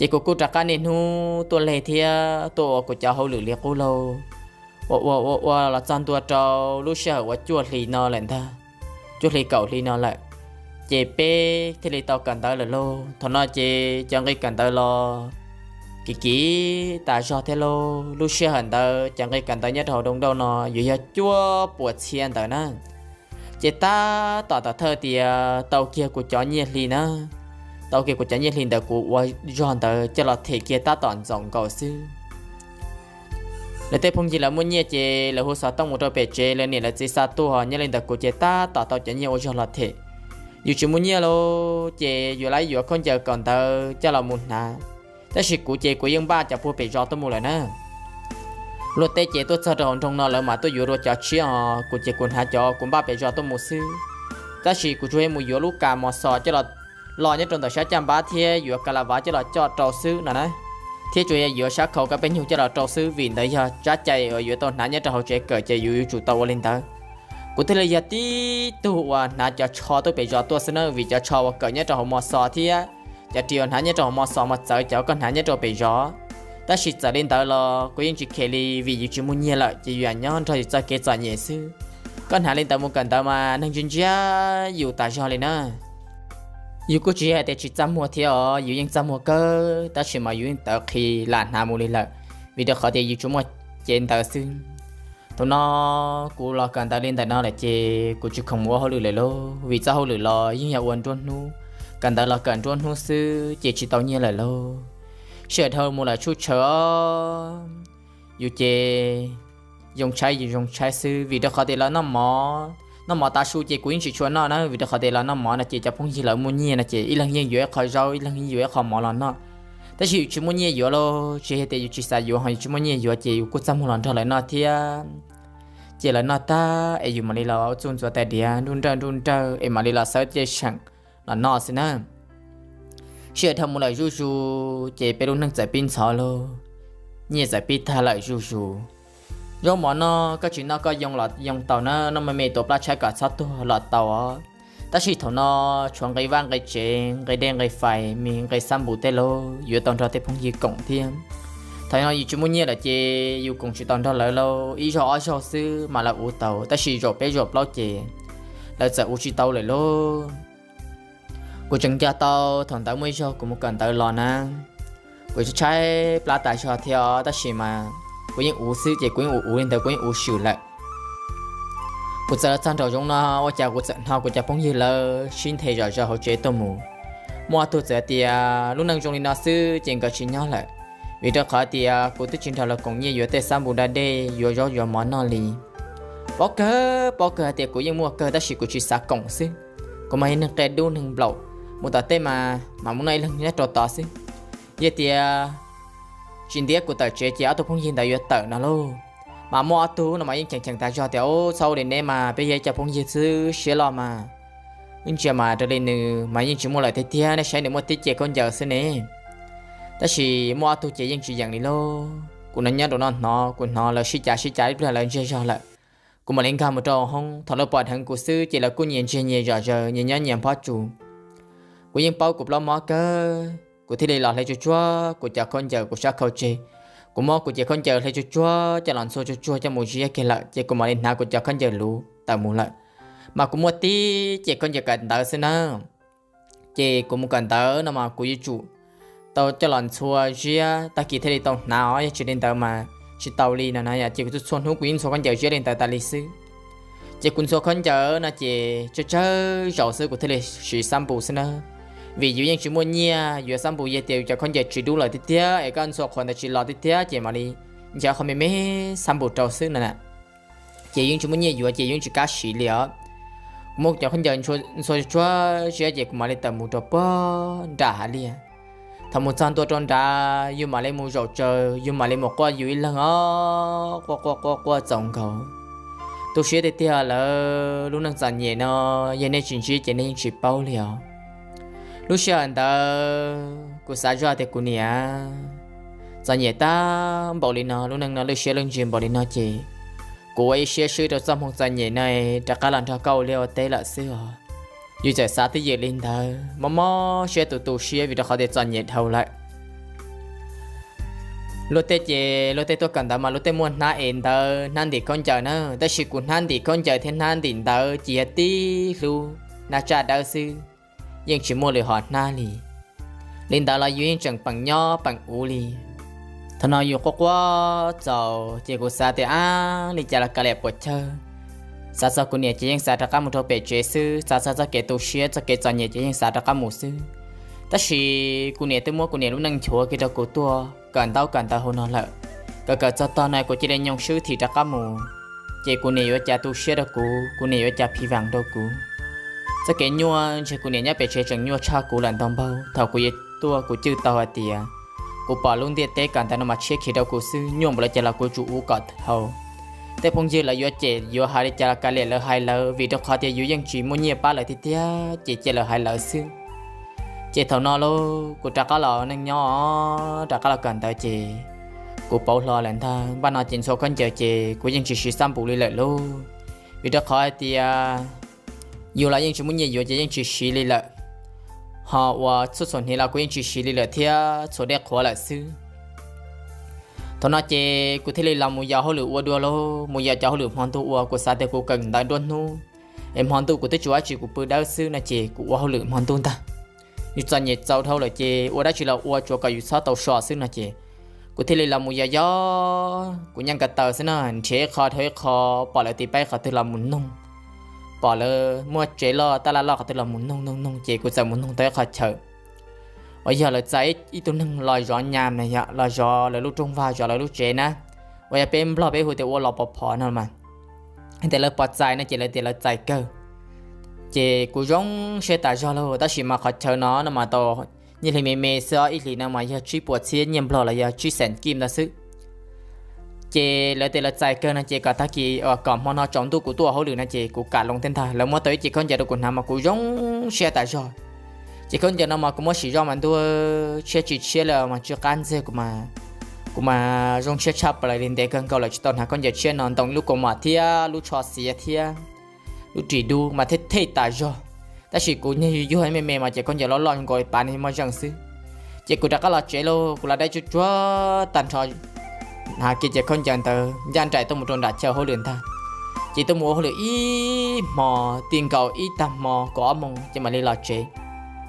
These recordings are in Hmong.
Ces kuv kuj rov qab niaj hnub tuaj leg thiab tuaj ua kuv cov hauj lwm li qub lauj. Ua ua ua ua los txog ntua rau lub sij hawm uas cuaj hli no lawm ntag, cuaj hli kaum hli no lawm, ces peb thiaj li tau kawm ntawv lawm lauj. Thaum no ces cov nqi kawm ntawv los kim kim tas zog thiab lauj. Lub sij hawm ntawd cov nqi kawm ntawv nyob rau hauv Doo Dauj no yuav yog cuaj puas txhiab ntawd na. Ces tab tom thawj tias tau kiag kuv cov nyiaj hli na, tau kiag kuv cov nyiaj hli ntawd kuv ua zog ntawd coj los them kiag tab tom ntxaum nkaus xwb. Lawv tej phooj ywg lawv muaj nyiaj ces lawv hu xov tooj mus rau pem tsev, lawv niam lawv txiv xa tuaj, nyob li ntawd kuv ces tab tom tau cov nyiaj ua zog los them. Yus tsis muaj nyiaj lauj, ces yuav lawv yuav khaub ncaws kawm ntawv coj los mus hnav. Tab sis kuv ces kuv yeej npaj cov puag pem zos tuaj mus lawm na. Luag tej ces tuaj txog rau hauv nroog no lawv mam tuaj yuav dua cov tshiab os, kuv ces kuv hnav cov kuv npaj pem zos tuaj mus xwb. Tab sis kuv tsuas yog mus yuav lub kas mos xos coj los, los nyob rau ntawm sab caj npab thiab yuav kas las vav coj los coj rau xwb no na, thiab tsuas yog yuav sab khau kab peb nyug coj los rau xwb, vim ntawd yog tsab cai uas yuav tau hnav nyob rau hauv tsev kawm ces yus yuav tsum tau ua li ntawd. Kuv thiaj li yog tib tug uas hnav cov tsho tuaj pem zos tuaj xwb na, vim cov tsho uas kawm nyob rau hauv mos xos thiab cov ris uas hnav nyob rau hauv mos xos mas txawv cov koj hnav nyob rau pem zos. Tab sis txawm li ntawd los kuv yeej tsis khem li, vim yus tsis muaj nyiaj lawm ces yus nyob nrog yus txoj kev txom nyem xwb. Koj hnav li ntawd mus kawm ntawv mas neeg ntsia ntsia yus tas zog li na. Yus kuj tsis yog hais tias tsis txaj muag thiab os, yus yeej txaj muag kawg, tab sis mas yus yeej tawv qhi lam hnav mus li lawm, vim rau qhov tias yus tsuas muaj cev ntawd xwb. Thaum no kuv los kawm ntawv li ntawm no lawm ces kuv tsis khoom mus ua hauj lwm lawm lauj, vim txoj hauj lwm los yeej yog ua nruab hnub, kawm ntawv los kawm nruab hnub xwb ces tsis tau nyiaj lawm lauj. Sij hawm dhau mus lawm tshuj tshaws os, yus ces zoo tshaib zoo tshaib xwb, vim rau qhov tias los noj mov, noj mov tav su ces kuv yeej tsis tshua noj na, vim rau qhov tias los noj mov no ces cov phooj ywg lawv muaj nyiaj no ces ib leeg yeej yuav ib qho zaub, ib leeg yeej yuav ib qho mov los noj. Tab sis yus tsis muaj nyiaj yuav lauj, tsis hais tias yus tsis xav yuav ho yus tsis muaj nyiaj yuav ces yus kuj txaj muag los nrog lawv noj thiab. Ces lawv noj tag es yus mam li los ua txuj ntxuav tais diav nruj nrawj nruj nrawj es mam li los xawb cej seem los noj xwb na. Sij hawm dhau mus lawm zuj zus ces peb lub neej txawm pib ntxhov lauj, nyiaj txawm pib tag lawm zuj zus. Zaub mov noj koj tsis noj koj yoo los yoo tau na, noj me me tuav plab tshaib kom txhob tuag los tau os. Tab sis thaum no tshuav nqi vaj nqi tsev, nqi dej nqi fais, me nqi xab npus tej lauj, yuav tau nrog tej phooj ywg koom thiab. Thaum no yus tsis muaj nyiaj lawm ces yus koom tsis tau nrog lawv lauj, ib zaug ob zaug xwb mas lawv uv tau, tab sis zaum peb zaum plaub ces lawv txawm uv tsis tau lawm lauj. Kuv tseem nco tau thaum ntawd muaj ib zaug kuv mus kawm ntawv los na, kuv tshaib plab tas zog thiab os, tab sis mas kuv yeej uv xwb ces kuv yeej uv uv li ntawd, kuv yeej uv swm lawm. Kuv txawm los txog nraum zoov no ua cas kuv txawm hnov kuv cov phooj ywg lawv sib nthe zom zaws hauv tsev tuaj mus. Muaj ob tug txawm tias lub neej zoo li no xwb ces nkawd tsis nyob lawm, vim rau qhov tias kuv twb tsis nrog lawv koom nyiaj yuav tej xab npus da dej, yuav zaub yuav mov noj li. Paub kawg paub kawg hais tias kuv yeej muaj kawg tab sis kuv tsis xav koom xwb. Kuv mas yog neeg qia dub neeg nplaum, mus tom tej mas mam mus noj ib leeg nyob rau tod xwb. Yog tias tsis ntiab kuv tawm tsev ces ob tug phooj ywg ntawd yuav tawm no lauj. Mas muaj ob tug no mas yeej cheem cheem tas zog tias, Ub, txhob ua li neb mas, peb yog ib co phooj ywg xwb, siab loj mas. Wb ntsia mas raws li nws mas yeej tsis muaj lawm tiag tiag, nej saib nws muaj tib ce khaub ncaws xwb ne. Tab sis muaj ob tug ces yeej tsis yeem li lauj. Kuv no nyob rau no hnov, kuv hnov lawv sib cav sib cav ib pliag lawv ntsiag zog lawm. Kuv mam li nkag mus rau hauv hoob, thaum lawv pom dheev kuv xwb ces lawv kuj nyias ntsiag nyias zom zaws, nyias nyob nyias nphob tsu. Kuv yeej paub kuv plaub mob kawg, kuv thiaj li los hle tsuag tsuag kuv cov khaub ncaws kuv sab khau tseg. Kuv muab kuv cov khaub ncaws hle tsuag tsuag coj los ntxhua tsuag tsuag coj mus ziab kiag lawm ces kuv mam li hnav kuv cov khaub ncaws luv tawm mus lawm. Mas kuv muaj tib ce khaub ncaws kawm ntawv xwb na. Ces kuv mus kawm ntawv no mas kuv yuav tsum tau coj los ntxhua ziab tag kis thiaj li tau hnav os, yog tsis li ntawd mas tsis tau li no na yom. Ces kuv txhua hnub kuv yeej ntxhua khaub ncaws ziab li ntawd tas li xwb. Ces kuv ntxhua khaub ncaws no ces tsawg tsawg zaus xwb kuv thiaj li siv xab npus xwb na. Vim yus yeej tsis muaj nyiaj yuav xab npus, yog tias yus cov khaub ncaws tsis dub lawm tiag tiag es koj ntxhua qhuav ntawd tsis los tiag tiag ces mam li ncav qhov me me xab npus rau xwb no na. Ces yeej tsis muaj nyiaj yuav ces yeej tsis kam siv li os. Kuv muab cov khaub ncaws ntxhua tsuag ziab ces kuv mam li tawm mus rau puag nram hav liaj. Thaum mus txog ntua rau nrad yus mam li mus zaum tsaws, yus mam li mus quaj yus ib leeg os, quaj quaj quaj quaj txaus nkaus. Tu siab tiag tiag lawm, lub neej txom nyem no yog nej tsis ntsib ces nej yeej tsis paub li os. Lub sij hawm ntawd kuv xav zoj tias kuv niam, txom nyem tag npaum li no, lub neej no lwj siab lwj ntsws npaum li no ces kuv ua ib siab swb rau txoj hmoo txom nyem no rov qab los nrog koj ua liaj ua teb lawm xwb os. Yus txawm xav twj ywm li ntawd, mob mob siab tu tu siab vim rau qhov tias txom nyem dhau lawm. Luag tej ces luag tej tuaj kawm ntawv mas luag tej muaj hnab es ntawv hnab ntim khaub ncaws na, tab sis kuv hnab ntim khaub ncaws thiab hnab ntim ntawv ces yog tib hlub hnab tsaj dawb xwb, yeej tsis muaj lwm hom hnab li. Li ntawd los yus yeej tseem peem nyob peem uv li. Thaum no yus quaj quaj txaus ces kuv xav tias ab li cas los kav liam puas chawj. Xav txog kuv niam ces yeej xav rov qab mus rau pem tsev xwb, xav txog txoj kev tu siab txoj kev txom nyem ces yeej xav rov qab mus xwb. Tab sis kuv niam twb muab kuv niam lub neej nchuav kiag rau kuv tuaj kawm ntaub kawm ntawv hauv no lawm. Kawm kawm txog tog no kuv cia li nyoo swb thim rov qab mus, ces kuv niam yuav cas tu siab rau kuv, kuv niam yuav cas phiv vam rau kuv. Txoj kev nyuaj ntshe kuv niam nyob pem tsev tseem nyuaj tshaj kuv lawm ntau npaug. Thaum kuv yuav tuaj kuv cwj tau hais tias kuv pom lub ntiaj teb kawm ntawv no mas tshiab khiv rau kuv xwb, nyuaj npaum li cas los kuv tsum uv kom thaum. Tej phooj ywg lawv yuav cem yuav hais li cas los kav liam lawv hais lawv, vim rau qhov tias yus yeej tsis muaj nyiaj pab lawv tiag tiag ces cia lawv hais lawv xwb. Ces thaum no lauj kuv rov qab los neej nyob, rov qab los kawm ntawv ces kuv pauv hlo lawm ntag. Npaj no ces ntxhua khaub ncaws ces kuv yeej tsis siv xab npum li lawm lauj, vim rau qhov hais tias yus los yeej tsis muaj nyiaj yuav ces yeej tsis siv li lawm, ho uas txhua txhua hniav los kuv yeej tsis siv li lawm thiab, txhua dej qhuav lawm xwb. Thaum no ces kuv thiaj li los mus yos hauj lwm ua dua lauj, mus yos cov hauj lwm hmo ntuj ua, kuv xav tias kuv kawm ntawv nruab hnub es hmo ntuj kuv twb tsis ua dab tsi, kuv pw dawb xwb no ces kuv ua hauj lwm hmo ntuj ntag. Yus txom nyem txaus dhau lawm ces ua dab tsi los ua tsuav kom yus txhob tau so xwb no ces kuv thiaj li los mus yos yos kuv nyaj ko taw xwb na, nrhiav ib qho dhau ib qho, pom lawv tiv peb qhov twg los mus noog, pom lawv muaj tsev loj tab laj loj qhov twg los mus noog noog noog ces kuv txawm mus noog tau ib qho chaw uas yog lawv txais ib tug neeg los zov nyam na yom, los zov lawv lub rooj vag zov lawv lub tsev na, uas yog peb Nplog peb hu tias ua los pov phom no mas, tias lawv pov txais no ces lawv tias lawv txais kawg. Ces kuv zoo siab tas zog lauj, tab sis mas qhov chaw no no mas tau nyiaj hli me me xwb os, ib hlis no mas yog tsib puas txhiab nyiaj Nplog los yog tsib xees kib ntawd xwb. Ces lawv tias lawv txais kawg no ces kom tag kis kom hmo no tsaus ntuj kuv tuaj ua hauj lwm no ces kuv kam loo thiab ntag. Lawv muab tau ib ce khaub ncaws rau kuv hnav mas kuv zoo siab tas zog. Ces khaub ncaws no mas kuv muab siv zoj mas ntuj, tshiab tsis tshiab li mas tsw qab ntxiag kuv mas, kuv mas zoo siab tshaj plaws li, ntev kawg nkaus lawm tsis tau hnav khaub ncaws tshiab no, ntoo ib lub kaus mom thiab lub tsho xiav thiab lub ris dub mas thej thej tas zog. Tab sis kuv niag yuag yuag me me mas ces khaub ncaws loj loj nkaus li pav niag moj zeej xwb. Ces kuv rov qab los tsev lauj, kuv los dai tsuag tsuag tag nrho, hnav kiag ces khaub ncaws ntawd ncaj nraim tuaj mus rau nram chaw hauj lwm ntag. Ces tuaj mus ua hauj lwm ib hmo, ti nkaus ib tag hmo kaum ob moos ces mam li los tsev.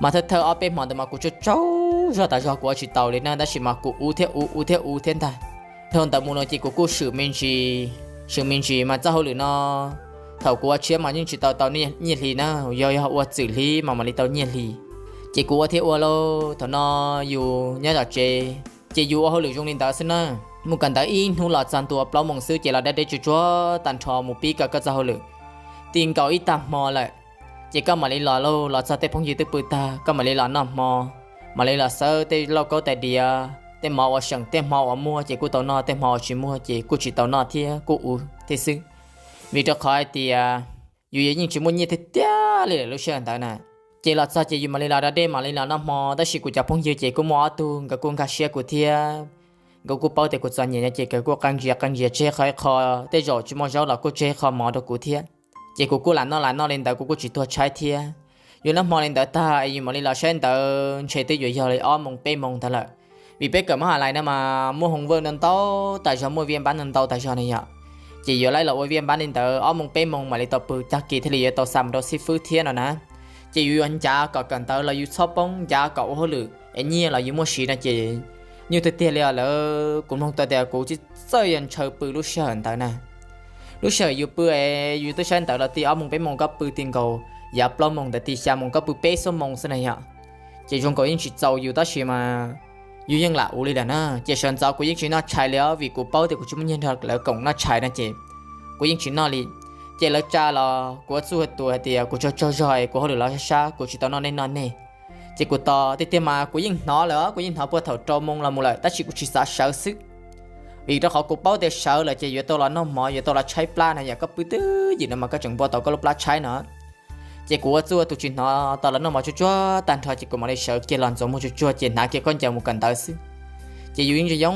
Mas thawj thawj ob peb hmo ntawd mas kuv tsaug tsaug zog tas zog, kuv ua tsis taus li na, tab sis mas kuv uv thiab uv, uv thiab uv thiab ntag. Dhau ntawd mus no ces kuv kuj swm me ntsis, swm me ntsis mas txoj hauj lwm no thaum kuv ua tshiab mas yeej tsis tau tau nyiaj hli na, yog yog ua txwm hli mas mam li tau nyiaj hli. Ces kuv ua thiab ua lauj, thaum no yus nyob tom tsev ces yus ua hauj lwm zoo li ntawd xwb na. Mus kawm ntawv ib hnub los txog ntua plaub moos xwb ces los dab deb tsuag tsuag tag nrho mus pib kawm koj txoj hauj lwm. Ti nkaus ib tag hmo lawm, ces koj mam li los lauj, los txog tej phooj ywg twb pw tag, koj mam li los noj hmo, mam li los xawb tej lauj kaub tais diav, tej hmo uas seem, tej hmo uas muaj ces kuj tau noj, tej hmo uas tsis muaj ces kuj tsis tau noj thiab kuj uv thiab xwb. Vim rau qhov hais tias yus yeej tsis muaj nyiaj tiag tiag li lawm lub sij hawm ntawd na. Ces los txog ces yus mam li los da dej mam li los noj hmo, tab sis kuv cov phooj ywg ces kuj muaj ob tug nkawd kuj nkag siab kuv thiab, nkawd kuj paub tias kuv txom nyem no ces nkawd kuj qee ntsia qee ntsia tseg qhov ib qho, tej zaum tsis muaj zaub los kuj tseg qho mov rau kuv thiab. Ces kuv kuj lam noj lam noj li ntawd, kuv kuj tsis tuag tshaib thiab. Yus noj hmo li ntawd tag es yus mam li los saib ntawd ntshe twb yuav yog li ob moos peb moos ntawd lawm. Vim peb kawm mab ha lais no mas muaj hoo vawj ntau ntau tas zog, muaj viaj npab ntau ntau tas zog ne yom. Ces yuav laib los ua viaj npab li ntawd ob moos peb moos mam li tau pw, tag kis thiaj li yuav tau xa mus rau xib fwb thiab no na. Ces yus yuav ncav kom kawm ntawv los yus txhob poob, ncav kom ua hauj lwm es nyiaj los yus muaj siv no ces nyuaj tiag tiag li os. Lawv kuv mloog tau tias kuv tsis txawj yog ntshaw pw lub sij hawm ntawd na. Lub sij hawm yus pw es yus twb saib ntawd los ti ob moos peb moos, koj pw ti nkaus yav plaub moos ntawd ti xya moos, koj pw peb xuab moos xwb na yom. Ces zoo nkaus yeej tsis txaus yus tab sis mas yus yeej lam uv li lawm na. Ces sawv ntxov kuv yeej tsis noj tshais li os, vim kuv paub tias kuv tsis muaj nyiaj nrog lawv koom noj tshais no ces kuv yeej tsis noj li. Ces lawv tsa los kuv ua txuj ua tus hais tias kuv tsaug tsaug zog es kuv hauj lwm los sab sab, kuv tsis tau noj nej noj nej. Ces kuv tos tiag tiag mas kuv yeej hnov lawm, kuv yeej hnov puag thaum rau moos los mus lawm tab sis kuv tsis xav sawv xwb. Vim rau qhov kuv paub tias sawv lawm ces yuav tau los noj mov, yuav tau los tshaib plab na yom, koj pw twj ywm no mas koj tseem npua tau koj lub plab tshaib no. Ces kuv ua txuj ua tus tsis hnov, tos lawv noj mov tsuag tsuag tag nrho ces kuv mam li sawv kiag los ntxuav muag tsuag tsuag ces hnav kiag khaub ncaws mus kawm ntawv xwb. Ces yus yeej tsis yoo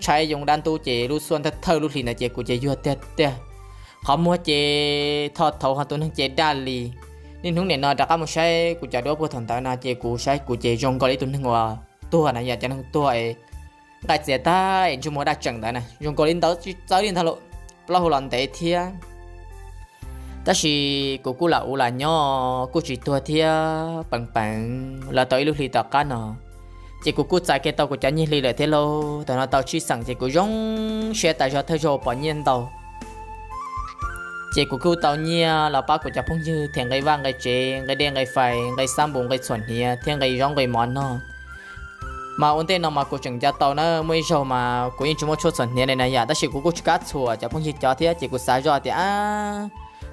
tshaib yoo dab ntub ces lub xuaj thawj thawj lub hlis ntawd ces kuv ces yuag tiag tiag. Qhov muag ces tho thauv ho tus neeg ces daj li. Niaj hnub nim no rov qab mus saib kuv cov duab puag thaum ntawd no ces kuv saib kuv ces zoo nkaus li ib tug neeg uas tuag na yom, cov neeg tuag es nqaij txias tag es ntsej muag daj tseem ntawd na, zoo nkaus li ntawd tsis txawv li ntag lauj, plaub hau los ntev thiab. Tab sis kuv kuj lam ua lam nyob kuj tsis tuag thiab peev peev los tau ib lub hli tom qab no, ces kuv kuj txais kiag tau kuv cov nyiaj hli lawm thiab lauj. Thaum no tau tsib xeem ces kuv zoo siab tas zog thawj zaug pom nyiaj ntau. Ces kuv kuj tau nyiaj los pab kuv cov phooj ywg them nqe vaj nqe tsev, nqe dej nqe fais, nqe xab npus, nqe txhuam hniav thiab nqe zaub nqe mov noj. Mas ua ntej no mas kuv tseem nco tau na, muaj ib zaug mas kuv yeej tsis muaj tshuaj txhuam hniav li na yom, tab sis kuv kuj tsis kam txhuam cov phooj ywg cov thiab, ces kuv xav zoj tias, a,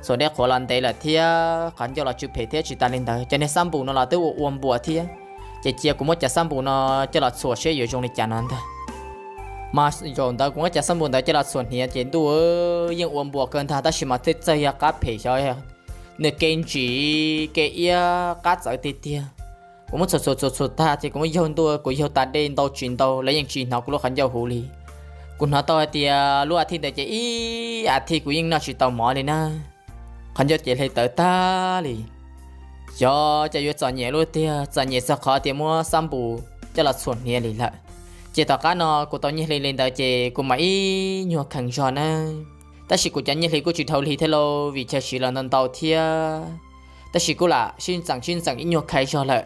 txhuam dej qhuav los ntev lawm thiab qhov ncauj los tsw phem thiab tsis tas li ntawd, cov niag xab npus no los twb ua ua npuas thiab, ces cia kuv muab cov xab npus no coj los txhuam seb yuav zoo li cas no ntag. Mas zaum ntawd kuv muab cov xab npus ntawd coj los txhuam hniav ces ntuj, yeej ua npuas kawg ntag, tab sis mas tej txawj yog qab phem xyov, nws kev ntsim kev iab qab txawv tiag tiag. Kuv muab txhuam txhuam txhuam txhuam tag ces kuv muab yaug ntua, kuv yaug tas dej ntau tsis ntau lawv yeej tsis hnov kuv lub qhov ncauj huv li. Kuv hnov tau hais tias lub a thiv ntawd ces ib a thiv kuv yeej noj tsis tau mov li na. Qhov ncauj ces hle tawv tag li. Xyov cas yuav txom nyem lub tiag, txom nyem txog qhov tias muab xab npus coj los txhuam hniav li lawm. Ces tom qab no kuv tau nyiaj hli li ntawd ces kuv mam ib nyuag kheev zog na. Tab sis kuv cov nyiaj hli kuj tsis dhau li thiab lauj, vim chaw siv los ntau ntau thiab. Tab sis kuj lam sib ntxeem sib ntxeem ib nyuag kheev zog lawm.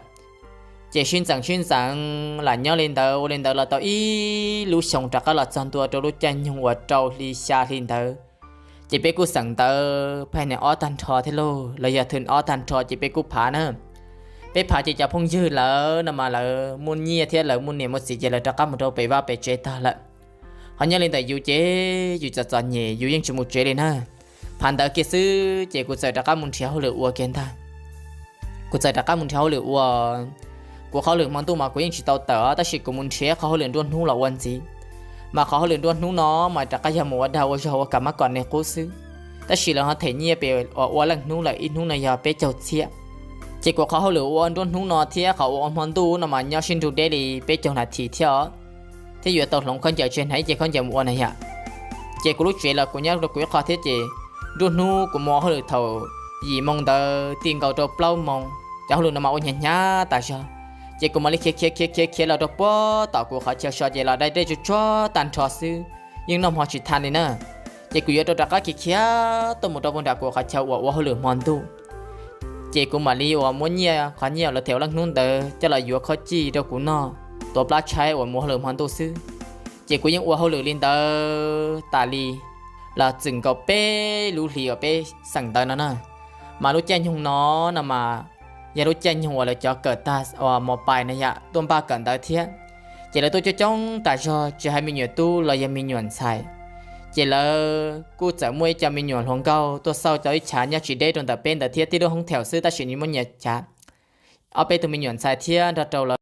Ces sib ntxeem sib ntxeem lam nyob li ntawd ua li ntawd los tau ib lub xyoo rov qab los txog ntua rau lub caij nyoog uas rau hli xya hli ntawd. Ces peb kuj xeem ntawv phaj niam ob tag nrho thiab lauj, los yog thwm ob tag nrho ces peb kuj phav na. Peb phav ces cov phooj ywg lawv no mas lawv muaj nyiaj thiab lawv muaj niam muaj txiv ces lawv rov qab mus rau pem vaj pem tsev tag lawm. Ho nyob li ntawm yus ces yus txom txom nyem yus yeej tsis mus tsev li na. Phav ntawv kiag xwb ces kuv txawm rov qab mus nrhiav hauj lwm ua kiag ntag. Kuv txawm rov qab mus nrhiav hauj lwm ua. Kuv qhov hauj lwm hmo ntuj mas kuv yeej tsis tau tawm os, tab sis kuv mus nrhiav qhov hauj lwm nruab hnub los ua ntxiv. Mas qhov hauj lwm nruab hnub no mas rov qab yog mus ua dag ua zog ua kam mab kom neeg qub xwb. Tab sis lawv ho them nyiaj pem uas ua leej hnub lawm, ib hnub no yog peb caug txhiab. Ces kuv qhov hauj lwm ua nruab hnub no thiab qhov ua hmo ntuj no mas nyob sib nrug deb li peb caug nas this thiab os. Thiab yuav tau hloov khaub ncaws tseg hnav ib ce khaub ncaws mus ua na yom. Ces kuv lub tsev los kuv nyob rau kuv ib qho thiab ces nruab hnub kuv mus ua hauj lwm thaum yim moo ntawd ti nkaus rau plaub moo, cov hauj lwm no mas ua hnyav hnyav tas zog. Ces kuv mam li khiav khiav khiav khiav khiav los rau puag tom kuv qhov chaw so ces los dai dej tsuag tsuag tag nrho xwb, yeej noj hmo tsis tau li na. Ces kuv yuav rau rov qab khiav khiav tuaj mus rau puag nram kuv qhov chaw uas ua hauj lwm hmo ntuj. Ces kuv mam li uas muab nyiaj, qhov nyiaj uas lawv them ua leej hnub ntawd coj los yuav khob cij rau kuv noj, tuav plab tshaib uas mus hauj lwm hmo ntuj xwb. Ces kuv yeej ua hauj lwm li ntawd tas li los txwm nkaus peb lub hlis uas peb xeem ntawv no na. Mas lub caij nyoog no no mas yog lub caij nyoog uas lawv cov kawm tag uas mos pais na yom tuaj npaj kawm ntawv thiab. Ces lawv tuaj coob coob tas zog, tsis hais me nyuam tub los yog me nyuam ntxhais. Ces lawv kuj txawm muaj ib co me nyuam hluas nkauj tuaj xauj cov ib chav nyob tsis deb rau ntawm peb ntawd thiab, tib lub hoob theem xwb tab sis nws muaj nyiaj chav, ob peb tug me nyuam ntxhais thiab nrog rau